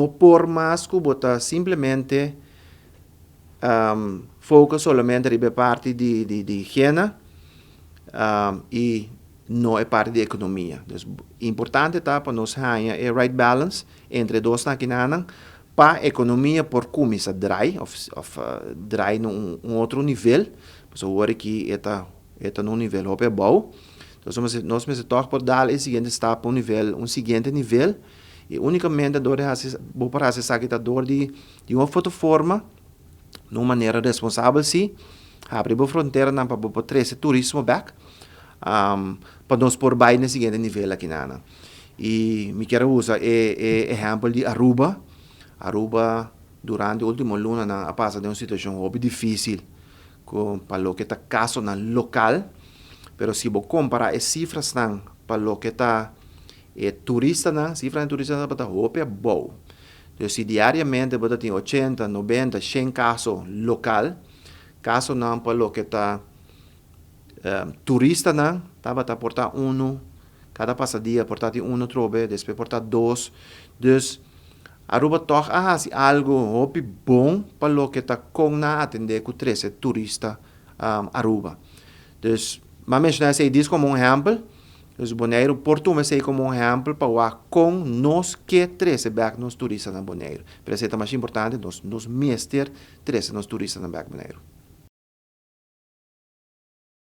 No por mas ku bo ta simplemente focus solamente riba e parti di higiena i no e parti di ekonomia. Dus importante ta pa nos haña e right balance entre e dosnan akinanan pa ekonomia por kuminsá drai òf drai na un otro nivel, pasobra awor aki e ta e ta na un nivel hopi abou. Entonces nos mester tòg por dal e siguiente stap pa un nivel un siguiente nivel i únikamente dor di hasi bo por hasi esaki ta dor di di un of otro forma na un manera responsabel si habri bo fronteranan pa bo por trese turismo bèk pa nos por bai na e siguiente nivel akinanan. I mi kier a usa e e ehèmpel di Aruba. Aruba durante ultimo lunanan a pasa den un situashon hopi difísil ku pa loke ta kasonan lokal, pero si bo kompará e sifrasnan pa loke ta e turistanan, sifranan di turistanan tabata hopi abou. Entonces si diariamente bo ta tin ochenta, nobenta, shen kaso lokal, kasonan pa loke ta turistanan tabata por ta unu, kada pasadia por ta tin unu trobe, despues por ta dos. Dus Aruba tòg a hasi algu hopi bon pa loke ta kon nan a atendé ku trese turista Aruba. Dus m'a menshoná esei dis komo un ehèmpel. Dus Boneiru por tuma esei komo un ehèmpel pa wak kon nos ke trese bèk nos turistanan Boneiru. Pero esei ta mas importante, nos nos mester trese nos turistanan bèk Boneiru.